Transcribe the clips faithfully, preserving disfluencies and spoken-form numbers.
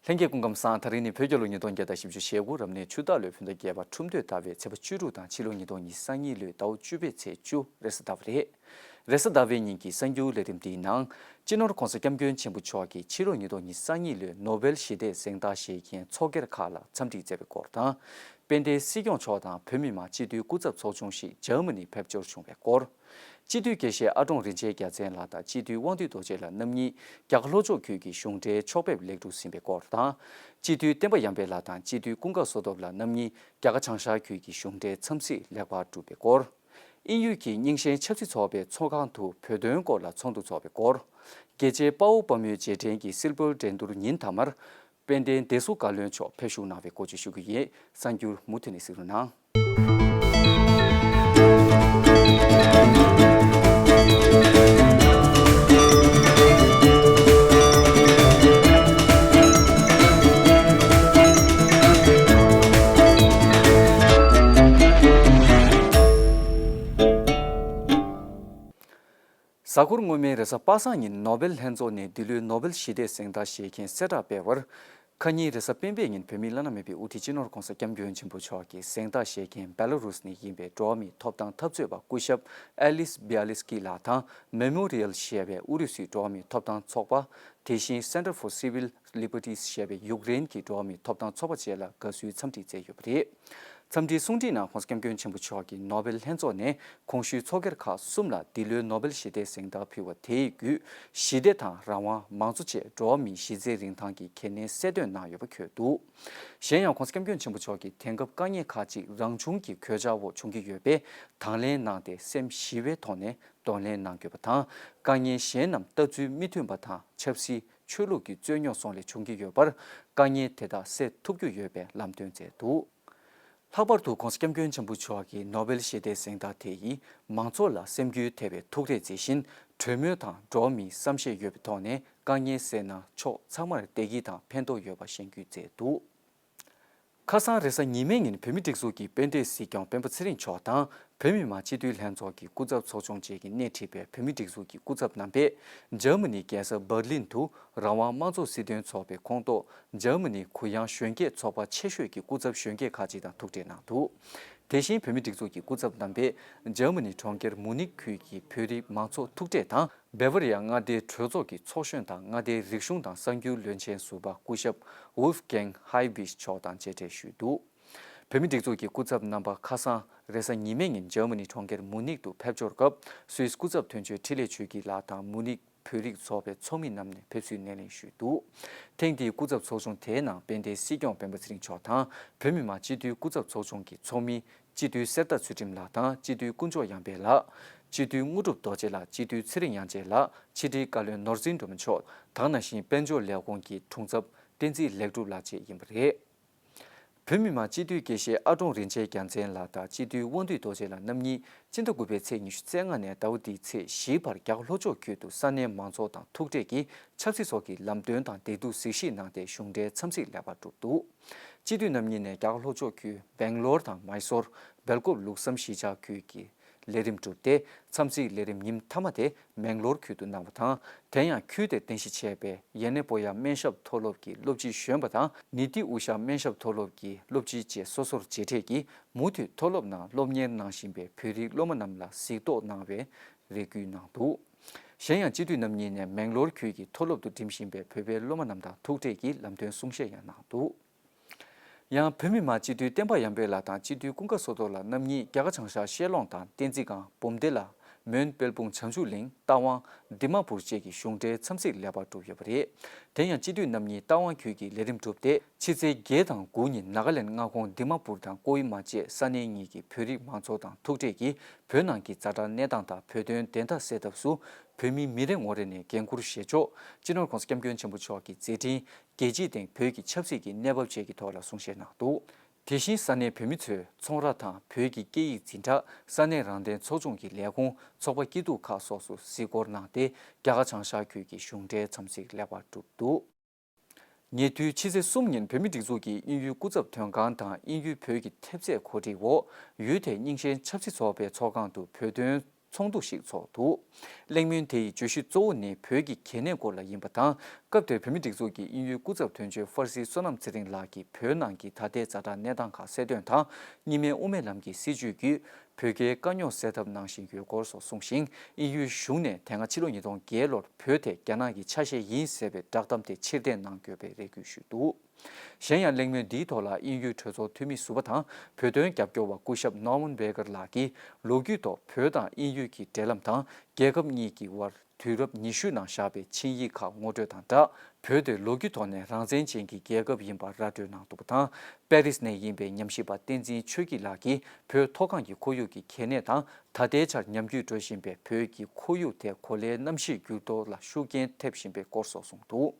ལྷན་རྒྱས་སྐུ་ཁམས་བཟང་། ད་རིང་ནི་བོད་རྒྱལ་ལོ་ཉིས་སྟོང་བརྒྱ་དང་བཞི་བཅུ་ཞེ་དགུ་རབ་གནས་ཆུ་སྟག་ལོའི་བོད་ཟླ་བརྒྱད་པ་ཁྲུམས་སྟོད་ཟླ་བའི་ཚེས་པ་བཅུ་དྲུག་དང་ཕྱི་ལོ་ཉིས་སྟོང་ཉི་ཤུ་རྩ་གཉིས་ལོའི་ཟླ་བ་བཅུ་པའི་ཚེས་བཅུ་རེས་གཟའ་ཟླ་བ་རེད། རེས་གཟའ་ཟླ་བའི་ཉིན་གྱི་གསར་འགྱུར་ལས་རིམ་འདིའི་ནང་། སྤྱི་ནོར་༧གོང་ས་༧སྐྱབས་མགོན་ཆེན་པོ་མཆོག་གིས་ཕྱི་ལོ་ཉིས་སྟོང་ཉི་ཤུ་རྩ་གཉིས་ལོའི་ནོ་བེལ་ཞི་བདེའི་གཟེངས་རྟགས་བཞེས་མཁན་ཚོགས་སྒེར་ཁག་ལ་འཚམས་འདྲི་བསྩལ་བའི་སྐོར་དང་། དཔལ་ལྡན་སྲིད་སྐྱོང་མཆོག་དང་བོད་མི་མང་སྤྱི་འཐུས་སྐུ་ཚབ་ཚོགས་ཆུང་ཞིག་འཇར་མ་ནི་ཕེབས་འབྱོར་བྱུང་བའི་སྐོར། སྤྱི་འཐུས་དགེ་བཤེས་ཨ་ཀྲོང་རིན་ཆེན་རྒྱལ་མཚན་ལགས་དང་སྤྱི་འཐུས་དབང་འདུས་རྡོ་རྗེ་ལགས་རྣམ་གཉིས་རྒྱ་གར་ལྷོ་ཕྱོགས་ཁུལ་གྱི་གཞུང་འབྲེལ་ཕྱོགས་ཕེབས་ལེགས་གྲུབ་ཟིན་པའི་སྐོར་དང་། སྤྱི་འཐུས་བསྟན་པ་ཡར་འཕེལ་ལགས་དང་སྤྱི་འཐུས་ཀུན་དགའ་བསོད་སྟོབས་ལགས་རྣམ་གཉིས་རྒྱ་གར་བྱང་ཤར་ཁུལ་གྱི་གཞུང་འབྲེལ་འཚམས་གཟིགས་ལེགས་པར་གྲུབ་པའི་སྐོར། དབྱིན་ཡུལ་གྱི་རྙིང་ཞེན་ཆབ་སྲིད་ཚོགས་པའི་ཚོགས་ཁང་དུ་བོད་དོན་སྐོར་ལ་ཚོགས་འདུ་འཚོགས་པའི་སྐོར། རྒྱལ་གཅེས་དཔའ་བོ་དཔའ་མོའི་རྗེས་དྲན་གྱི་སིལ་སྤོལ་འགྲན་བསྡུར་ཉིན་མཐའ་མར། དཔལ་ལྡན་བདེ་སྲུང་བཀའ་བློན་མཆོག་ཕེབས་བཞུགས་གནང་བའི་སྐོར་བཅས་ཞུ་གི་ཡིན། གསར་འགྱུར་མུ་མཐུད་ནས་གཟིགས་རོགས་གནང་། གཟའ་འཁོར་སྔོན་མའི་རེས་གཟའ་པ་སངས་ཉིན་ནོ་བེལ་ལྷན་ཚོགས་ནས་འདི་ལོའི་ནོ་བེལ་ཞི་བདེའི་གཟེངས་རྟགས་བཞེས་མཁན་གསལ་བསྒྲགས་སྤེལ་བར། ཁ་ཉིན་རེས་གཟའ་སྤེན་པའི་ཉིན་བོད་མིའི་བླ་ན་མེད་པའི་དབུ་ཁྲིད་སྤྱི་ནོར་༧གོང་ས་༧སྐྱབས་མགོན་ཆེན་པོ་མཆོག་གིས་གཟེངས་རྟགས་བཞེས་མཁན་བེ་ལ་རུས་ནས་ཡིན་པའི་འགྲོ་བ་མིའི་ཐོབ་ཐང་འཐབ་རྩོད་པ་སྐུ་ཞབས་ཨེ་ལིས་བྷི་ཨ་ལི་སི་ཀི་ལགས་དང་མེ་མོ་རི་ཡལ་ཞེས་པའི་ཨུ་རུ་སུའི་འགྲོ་བ་མིའི་ཐོབ་ཐང་ཚོགས་པ། དེ་བཞིན་Center for Civil Liberties ཞེས་པའི་ཡུཀ་རེན་གྱི་འགྲོ་བ་མིའི་ཐོབ་ཐང་ཚོགས་པ་བཅས་ལ་དགའ་བསུའི་འཚམས་འདྲི་བསྩལ་ཡོད་པ་རེད། འཚམས་འདྲིའི་གསུང་འཕྲིན་ནང་༧གོང་ས་༧སྐྱབས་མགོན་ཆེན་པོ་མཆོག་གིས་ནོ་བེལ་ལྷན་ཚོགས་ནས་གོང་ཞུས་ཚོགས་སྒེར་ཁག་གསུམ་ལ་འདི་ལོའི་ནོ་བེལ་ཞི་བདེའི་གཟེངས་རྟགས་ཕུལ་བ་དེའི་བརྒྱུད་ཞི་བདེ་དང་རང་དབང་། མང་གཙོ་བཅས་འགྲོ་བ་མིའི་གཞི་རྩའི་རིན་ཐང་གི་གལ་གནད་གསལ་སྟོན་གནང་ཡོད་པ་འཁོད་འདུག་གཞན་ཡང་༧གོང་ས་༧སྐྱབས་མགོན་ཆེན་པོ་མཆོག་གིས་དེང་སྐབས་དཀའ་ངལ་ཁག་ཅིག་རང་བྱུང་གི་གོད་ཆག་འོག་བྱུང་གི་ཡོད་པས་དང་ལེན་གནང་སྟེ་སེམས་ཞི་བའི་ཐོག་ནས་གདོང་ལེན་གནང་དགོས་པ་དང་། དཀའ་ངལ་གཞན་རྣམས་ལྟ་ཚུལ་མི་མཐུན་པ་དང་ཆབ་སྲིད། ཆོས་ལུགས་ཀྱི་རྩོད་རྙོག་སོགས་ལས་བྱུང་གི་ཡོད་པར་དཀའ་ངལ་དེ་དག་སེལ་ཐུབ་རྒྱུ་ཡོད་པའི་ལམ་སྟོན་མཛད་འདུག་ལྷག་པར་དུ་༧གོང་ས་༧སྐྱབས་མགོན་ཆེན་པོ་མཆོག་གིས་ནོ་བེལ་ཞི་བདེའི་གཟེངས་རྟགས་དེ་ཡིས་མང་ཚོགས་ལ་སེམས་འགུལ་ཐེབས་པའི་ཐུགས་རེ་མཛད་བཞིན་གྲོས་མོལ་དང་འགྲོ་བ་མིའི་བསམ་ཤེས་ཡོད་པའི་ཐོག་ནས་དཀའ་ངལ་སེལ་ན་ཕྱོགས་ཚང་མར་བདེ་སྐྱིད་དང་ཕན་ཐོགས་ཡོད་པ་ཤེས་རྒྱུ་མཛད་འདུག་ཁ་སང་རེས་གཟའ་ཉི་མའི་ཉིན་བོད་མིའི་སྒྲིག་འཛུགས་ཀྱི་དཔལ་ལྡན་སྲིད་སྐྱོང་སྤེན་པ་ཚེ་རིང་མཆོག་དང་བོད་མི་མང་སྤྱི་འཐུས་ལྷན་ཚོགས་ཀྱི་སྐུ་ཚབ་ཚོགས་ཆུང་བཅས་ཀྱིས་སྣེ་ཁྲིད་པའི་བོད་མིའི་སྒྲིག་འཛུགས་ཀྱི་སྐུ་ཚབ་རྣམ་པས་འཇར་མ་ནིའི་རྒྱལ་ས་འབར་ལིན་དུ་རང་དབང་དམངས་གཙོ་སྲིད་དོན་ཚོགས་པའི་ཁོངས་གཏོགས་འཇར་མ་ནིའི་གུ་ཡངས་གཞོན་སྐྱེས་ཚོགས་པ་ཆེ་ཤོས་ཀྱི་སྐུ་ཚབ་གཞོན་སྐྱེས་ཁག་ཅིག་དང་ཐུག་འཕྲད་གནང་འདུག་དེ་བཞིན་བོད་མིའི་སྒྲིག་འཛུགས་ཀྱི་སྐུ་ཚབ་རྣམ་པས་འཇར་མ་ནིའི་གྲོང་ཁྱེར་མུ་ནིག་ཁུལ་གྱི་བོད་རིགས་མང་ཚོགས་ཐུག་འཕྲད་དང་། སྦེ་ཝར་ཡ་མངའ་སྡེའི་གྲོས་ཚོགས་ཀྱི་ཚོགས་གཞོན་དང་མངའ་སྡེའི་རིག་གཞུང་དང་གསར་འགྱུར་བློན་ཆེན་ཟུར་པ་སྐུ་ཞབས་Wolfgang Heibisch མཆོག་དང་མཇལ་འཕྲད་ཞུས་འདུག་བོད་མིའི་སྒྲིག་འཛུགས་ཀྱི་སྐུ་ཚབ་རྣམ་པ་ཁ་སང་རེས་གཟའ་ཉི་མའི་ཉིན་འཇར་མ་ནི་གྲོང་ཁྱེར་མུ་ནིག་ཏུ་ཕེབས་འབྱོར་སྐབས་སུད་སི་སྐུ་ཚབ་དོན་གཅོད་འཕྲིན་ལས་ཆོས་སྐྱིད་ལགས་དང་མུ་ནིག་བོད་རིགས་ཚོགས་པའི་ཚོགས་མི་རྣམས་ནས་ཕེབས་བསུའི་སྣེ་ལེན་ཞུས་འདུག་ཐེངས་འདིའི་སྐུ་ཚབ་ཚོགས་ཆུང་དེའི་ནང་དཔལ་ལྡན་སྲིད་སྐྱོང་སྤེན་པ་ཚེ་རིང་མཆོག་དང་བོད་མི་མང་སྤྱི་འཐུས་སྐུ་ཚབ་ཚོགས་ཆུང་གི་ཚོགས་མི། སྤྱི་འཐུས་གསེར་རྟ་ཚུལ་ཁྲིམས་ལགས་དང་སྤྱི་འཐུས་དཀོན་མཆོག་ཡར་འཕེལ་ལགས། སྤྱི་འཐུས་དངོས་གྲུབ་རྡོ་རྗེ་ལགས། སྤྱི་འཐུས་ཚེ་རིང་དབྱངས་ཅན་ལགས། ཕྱི་དྲིལ་བཀའ་བློན་ནོར་འཛིན་སྒྲོལ་མ་མཆོག་དང་ནང་བཞིན་དཔལ་འབྱོར་ལས་ཁུངས་ཀྱི་དྲུང་ཚབ་བསྟན་འཛིན་ལེགས་གྲུབ་ལགས་བཅས་ཡིན་པ་རེད། བོད་མི་མང་སྤྱི་འཐུས་དགེ་བཤེས་ཨ་ཀྲོང་རིན་ཆེན་རྒྱལ་མཚན་ལགས་དང་སྤྱི་འཐུས་དབང་འདུས་རྡོ་རྗེ་ལགས་རྣམ་གཉིས་སྤྱི་ཟླ་དགུ་པའི་ཚེས་ཉི་ཤུ་རྩ་ལྔ་ནས་ཟླ་བ་འདིའི་ཚེས་བཞིའི་བར་རྒྱ་གར་ལྷོ་ཕྱོགས་ཁུལ་དུ་ས་གནས་མང་ཚོགས་དང་ཐུག་འཕྲད་ཀྱིས་ཆབ་སྲིད་སོགས་ཀྱི་ལམ་སྟོན་དང་བདེ་སྡུག་གཟིགས་ཞིབ་གནང་སྟེ་གཞུང་འབྲེལ་འཚམས་གཟིགས་ལེགས་པར་གྲུབ་འདུག་སྤྱི་འཐུས་རྣམ་གཉིས་ནས་རྒྱ་གར་ལྷོ་ཕྱོགས་ཁུལ་སྦེང་ལོར་དང་མཱི་སོར། སྦེལ་ཀོབ་ལུགས་བསམ་གཞིས་ཆགས་ཁུལ་གྱི་ལས་རིམ་གྲུབ་སྟེ། འཚམས་གཟིགས་ལས་རིམ་ཉིན་མཐའ་མ་དེ་མེང་ལོར་ཁུལ་དུ་གནང་བ་དང་། དེ་ཡང་ཁུལ་དེར་རྟེན་གཞི་བྱས་པའི་ཡེ་ནེ་པོ་ཡ་སྨན་ཞབས་མཐོ་སློབ་ཀྱི་སློབ་སྤྱི་གཞོན་པ་དང་། ནི་ཏི་ཨུ་ཤ་སྨན་ཞབས་མཐོ་སློབ་ཀྱི་སློབ་སྤྱི་བཅས་སོ་སོར་མཇལ་འཕྲད་ཀྱིས་མུ་མཐུད་མཐོ་སློབ་ནང་སློབ་གཉེར་གནང་བཞིན་པའི་བོད་རིགས་སློབ་མ་རྣམས་ལ་གཟིགས་རྟོག་གནང་བའི་རེ་སྐུལ་གནང་འདུག་གཞན་ཡང་སྤྱི་འཐུས་རྣམ་གཉིས་ནས་མེང་ལོར་ཁུལ་གྱི་མཐོ་སློབ་ཏུ་འགྲིམ་བཞིན་པའི་བོད་པའི་སློབ་མ་རྣམས་དང་ཐུག་འཕྲད་ཀྱིས་ལམ་སྟོན་གསུང་བཤད་ཡང་གནང་འདུག་ཡང་བོད་མི་མང་སྤྱི་འཐུས་བསྟན་པ་ཡར་འཕེལ་ལགས་དང་སྤྱི་འཐུས་ཀུན་དགའ་བསོད་སྟོབས་ལགས་རྣམ་གཉིས་རྒྱ་གར་བྱང་ཤར་ཤེལ་ལོང་དང་བསྟན་འཛིན་སྒང་འབུམ་སྡེ་ལ། མོན་དཔལ་སྤུངས་བྱང་ཆུབ་གླིང་། རྟ་དབང་། དི་མ་པུར་བཅས་ཀྱི་གཞུང་འབྲེལ་འཚམས་གཟིགས་ལེགས་པར་གྲུབ་ཡོད་པ་རེད། དེ་ཡང་སྤྱི་འཐུས་རྣམ་གཉིས་རྟ་དབང་ཁུལ་གྱི་ལས་རིམ་གྲུབ་སྟེ། ཕྱི་ཚེས་བརྒྱད་དང་དགུ་ཉིན་ནཱ་ག་ལེན་མངའ་ཁོངས་དི་མ་པུར་དང་ཀོ་ཧི་མ་བཅས་ས་གནས་གཉིས་ཀྱི་བོད་རིགས་མང་ཚོགས་དང་ཐུག་འཕྲད་ཀྱིས་བོད་ནང་གི་ཛ་དྲག་གནས་སྟངས་དང་བོད་དོན་བདེན་མཐའ་གསལ་ཐབས་སུ་བོད་མི་མི་རེ་ངོ་རེ་ནས་འགན་འཁུར་བཞེས་ཕྱོགས་སྤྱི་ནོར་༧གོང་ས་༧སྐྱབས་མགོན་ཆེན་པོ་མཆོག་གི་མཛད་འཕྲིན། རྒྱལ་སྤྱིའི་སྟེང་བོད་ཀྱི་ཆབ་སྲིད་ཀྱི་གནས་བབ་བཅས་ཀྱི་ཐོག་ལ་གསུང་བཤད་གནང་འདུག་དེ་བཞིན་ས་གནས་བོད་མི་ཚོས་ཚོང་ར་དང་བོད་ཀྱི་སྐད་ཡིག་འཛིན་གྲྭ། ས་གནས་རང་བདེན་ཚོགས་ཆུང་གི་ལས་ཁུངས། ཚོགས་པ་སྐྱིད་སྡུག་ཁག་སོགས་སུ་གཟིགས་སྐོར་གནང་སྟེ། རྒྱ་གར་བྱང་ཤར་ཁུལ་གྱི་གཞུང་འབྲེལ་འཚམས་གཟིགས་ལེགས་པར་གྲུབ་འདུག་ཉེ་དུས་ཕྱི་ཚེས་གསུམ་ཉིན་བོད་མིའི་སྒྲིག་འཛུགས་ཀྱི་དབྱིན་ཡུལ་སྐུ་ཚབ་དོན་ཁང་དང་དབྱིན་ཡུལ་བོད་ཀྱི་ཐེབས་རྩས་གོ་སྒྲིག་འོག་ཡུལ་དེའི་རྙིང་ཞེན་ཆབ་སྲིད་ཚོགས་པའི་ཚོགས་ཁང་དུ་བོད་དོན་ ཚོགས་འདུ་ཞིག་ཚོགས་འདུག་གླེང་མོལ་དེ་ཡི་བརྗོད་གཞི་གཙོ་བོ་ནི་བོད་ཀྱི་གལ་གནད་སྐོར་ལ་ཡིན་པ་དང་། སྐབས་དེར་བོད་མིའི་སྒྲིག་འཛུགས་ཀྱི་དབྱིན་ཡུལ་སྐུ་ཚབ་དོན་གཅོད་ཧྥར་སིལ་བསོད་ནམས་ཚེ་རིང་ལགས་ཀྱིས་བོད་ནང་གི་ད་ལྟའི་ཛ་དྲག་གནས་སྟངས་ཁག་གསལ་སྟོན་དང་། གཉིས་སྨན་དབུ་མའི་ལམ་གྱི་སྲིད་བྱུས་བརྒྱུད་བོད་རྒྱའི་དཀའ་རྙོག་སེལ་ཐབས་གནང་བཞིན་ཡོད་སྐོར་སོགས་གསུངས་ཤིང་། དབྱིན་ཡུལ་གཞུང་ནས་དེ་སྔ་ཕྱི་ལོ་ཉིས་སྟོང་བརྒྱད་ལོར་བོད་དེ་རྒྱ་ནག་གི་ཆ་ཤས་ཡིན་ཟེར་བའི་བསྒྲགས་གཏམ་དེ་ཕྱིར་འཐེན་གནང་དགོས་པའི་རེ་སྐུལ་ཞུས་འདུག་གཞན་ཡང་། གླེང་མོལ་འདིའི་ཐོག་ལ་དབྱིན་ཡུལ་གྲོས་ཚོགས་འཐུས་མི་ཟུར་པ་དང་། བོད་དོན་རྒྱབ་སྐྱོར་བ་སྐུ་ཞབས་Norman Baker་ལགས་ཀྱིས། ལོ་རྒྱུས་ཐོག་བོད་དང་དབྱིན་ཡུལ་གྱི་འབྲེལ་ལམ་དང་། རྒྱལ་ཁབ་གཉིས་ཀྱི་དབར་དུས་རབས་ཉི་ཤུའི་ནང་བཞག་པའི་ཆིངས་ཡིག་ཁག་ངོ་སྤྲོད་དང་སྦྲགས། བོད་དེ་ལོ་རྒྱུས་ཐོག་ནས་རང་བཙན་ཅན་གྱི་རྒྱལ་ཁབ་ཡིན་པ་ར་སྤྲོད་གནང་འདུག་པ་དང་། པེ་རིས་ནས་ཡིན་པའི་ཉམས་ཞིབ་པ་བསྟན་འཛིན་ཆོས་སྐྱིད་ལགས་ཀྱིས། བོད་མཐོ་སྒང་གི་ཁོར་ཡུག་གི་གལ་གནད་དང་། ད་ལྟའི་ཆར་ཉམས་རྒུད་འགྲོ་བཞིན་པའི་བོད་ཀྱི་ཁོར་ཡུག་དེ་གོ་ལའི་གནམ་གཤིས་འགྱུར་ལྡོག་ལ་ཤུགས་རྐྱེན་ཐེབས་བཞིན་པའི་སྐོར་སོགས་གསུངས་འདུག་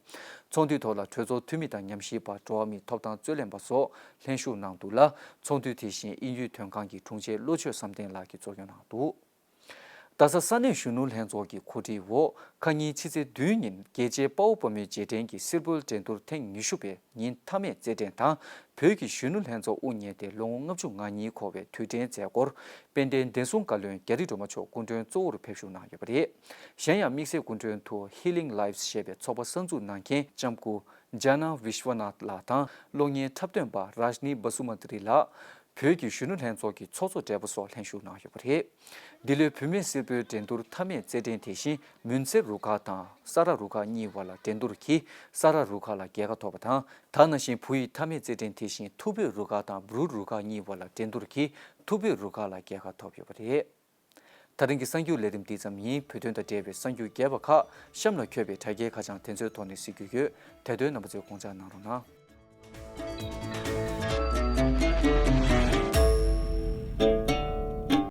ཚོགས་འདུའི་ཐོག་ལ་གྲོས་ཚོགས་འཐུས་མི་དང་། ཉམས་ཞིབ་པ། འགྲོ་བ་མིའི་ཐོབ་ཐང་རྩོད་ལེན་པ་སོགས་ལྷན་ཞུགས་གནང་འདུག་ལ། ཚོགས་འདུ་དེ་བཞིན་དབྱིན་ཡུལ་དོན་ཁང་གི་དྲུང་ཆེ་བློ་ཆོས་བསམ་གཏན་ལགས་ཀྱིས་གཙོ་སྐྱོང་གནང་འདུག་རྡ་ས་ས་གནས་གཞོན་ནུ་ལྷན་ཚོགས་ཀྱི་གོ་སྒྲིག་འོག་ཁ་ཉིན་ཕྱི་ཚེས་བདུན་ཉིན་རྒྱལ་གཅེས་དཔའ་བོ་དཔའ་མོའི་རྗེས་དྲན་གྱི་སིལ་སྤོལ་འགྲན་བསྡུར་ཐེངས་ཉི་ཤུ་པའི་ཉིན་མཐའ་མའི་རྩེད་འགྲན་དང་། བོད་ཀྱི་གཞོན་ནུ་ལྷན་ཚོགས་དབུ་བརྙེས་ཏེ་ལོ་ངོ་ལྔ་བཅུ་ང་གཉིས་འཁོར་བའི་དུས་དྲན་མཛད་སྒོར། དཔལ་ལྡན་བདེ་སྲུང་བཀའ་བློན་རྒྱ་རི་སྒྲོལ་མ་མཆོག་སྐུ་མགྲོན་གཙོ་བོར་ཕེབས་ཞུགས་གནང་ཡོད་པ་རེད། གཞན་ཡང་། དམིགས་བསལ་སྐུ་མགྲོན་དུ་Healing Lives ཞེས་པའི་ཚོགས་པ་གསར་འཛུགས་གནང་མཁན་ལྕམ་སྐུ་Jana Vishwanath ལགས་དང་། གློག་བརྙན་འཁྲབ་སྟོན་པ་Rajni Basumatary ལགས། བོད་ཀྱི་གཞོན་ནུ་ལྷན་ཚོགས་ཀྱི་ཚོགས་གཙོ་སྦྲེལ་པོ་སོགས་ལྷན་ཞུགས་གནང་ཡོད་པ་རེད། འདི་ལོའི་བུད་མེད་སིལ་སྤོལ་འགྲན་བསྡུར་མཐའ་མའི་རྩེད་འགྲན་དེ་བཞིན་མུན་སེལ་རུ་ཁག་དང་ས་ར་རུ་ཁག་གཉིས་བར་ལ་འགྲན་བསྡུར་གྱིས་ས་ར་རུ་ཁག་ལ་རྒྱལ་ཁ་ཐོབ་པ་དང་། ད་ནང་བཞིན་བུ་ཡི་མཐའ་མའི་རྩེད་འགྲན་དེ་བཞིན་ཐུ་བྷོད་རུ་ཁག་དང་འབྲུག་རུ་ཁག་གཉིས་བར་ལ་འགྲན་བསྡུར་གྱིས་ཐུ་བྷོད་རུ་ཁག་ལ་རྒྱལ་ཁ་ཐོབ་ཡོད་པ་རེད། ད་རིང་གི་གསར་འགྱུར་ལས་རིམ་འདི་ཙམ་ཡིན། བོད་དོན་དང་འབྲེལ་བའི་གསར་འགྱུར་རྒྱས་པ་ཁག་གཤམ་ལ་འཁོད་པའི་དྲ་རྒྱའི་ཁ་བྱང་དེ་ཚོའི་ཐོག་ནས་གཟིགས་རྒྱུ་ཡོད། དེ་དོན་རྣམ་པ་ཚོས་དགོངས་འཇགས་གནང་རོགས་གནང་།